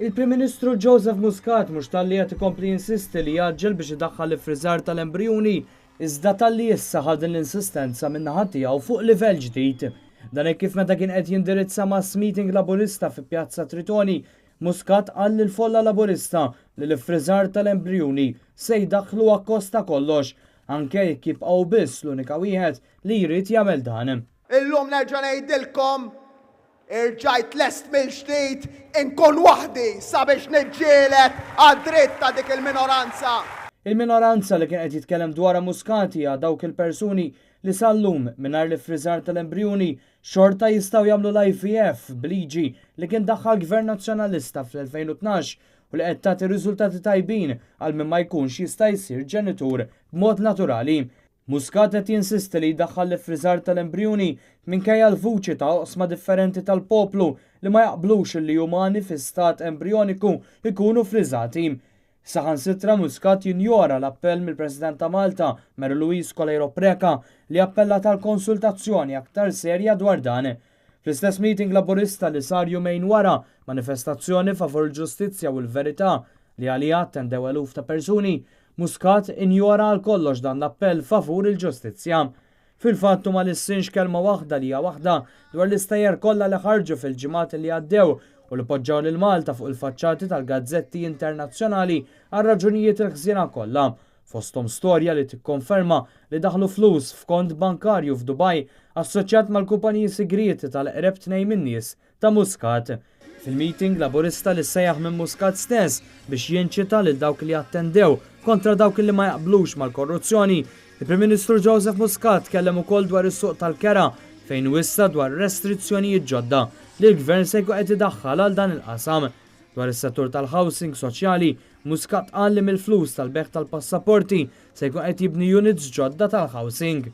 Il-Prim Ministru Joseph Muscat mhux talli qed ikompli jinsisti li jgħaġġel biex idaħħal l-iffriżar tal-embrijuni, iżda talli issa ħa din l-insistenza min-naħa tiegħu fuq livell ġdid. Dan hekk kif meta kien qed jindirizza mass meeting Laburista fi Pjazza Tritoni, Muscat qal lill-folla Laburista li l-iffriżar tal-embrijuni se jdaħħlu akkost ta' kollox, anke jekk jibqa' hu biss l-unika wieħed li jrid jagħmel dan. Illum nerġa' ngħidilkom Irġajt lest mill-ġdid inkun waħdi sabiex niġġieled għad-dritt ta' dik il-minoranza. Il-minoranza li kien qed jitkellem dwarha Muscat hija dawk il-persuni li sal-lum, mingħajr l-iffriżar tal-embrijuni, xorta jistgħu jagħmlu l-IVF b'liġi li kien daħħal Gvern Nazzjonalista fl-2012 u li qed tagħti riżultati tajbin għal min ma jkunx jista' jsir ġenitur b'mod naturali. Muscat qed jinsisti li jdaħħal l-iffriżar tal-embrijuni minkejja l-vuċi ta' oqsma differenti tal-poplu li ma jaqblux illi umani fi stat embrijoniku jkunu ffriżati. Saħansitra Muscat jinjora l-appell mill-President ta' Malta, Mary Louise Coleiro Preca, li appellat għal konsultazzjoni aktar serja dwar dan. Fl-istess meeting Laburista li sar jumejn wara manifestazzjoni favur il-ġustizzja u l-verità li għaliha attendew eluf ta' persuni, Muscat injora għal kollox dan l-appell favur il-ġustizzja. Fil-fatt hu ma lissinx kelma waħda li hija waħda dwar l-istejjer kollha li ħarġu fil-ġimgħat li għaddew u li poġġew lil Malta fuq il-faċċati tal-gazzetti internazzjonali għar-raġunijiet il-ħżiena kollha, fosthom storja li tikkonferma li daħlu flus f'kont bankarju f'Dubaj assoċjat mal-kumpaniji sigrieti tal-eqreb tnejn min-nies ta' Muscat. Fil-meeting Laburista li ssejjaħ minn Muscat stess biex jinċita lil dawk li attendew kontra dawk li ma jaqblux mal-korruzzjoni, il-Prim Ministru Joseph Muscat tkellem ukoll dwar is-suq tal-kera fejn wissa dwar restrizzjonijiet ġodda li l-Gvern se jkun qed idaħħal għal dan il-qasam. Dwar is-settur tal-housing soċjali, Muscat qal li mill-flus tal-bejgħ tal-passaporti se jkun qed jibni units ġodda tal-housing.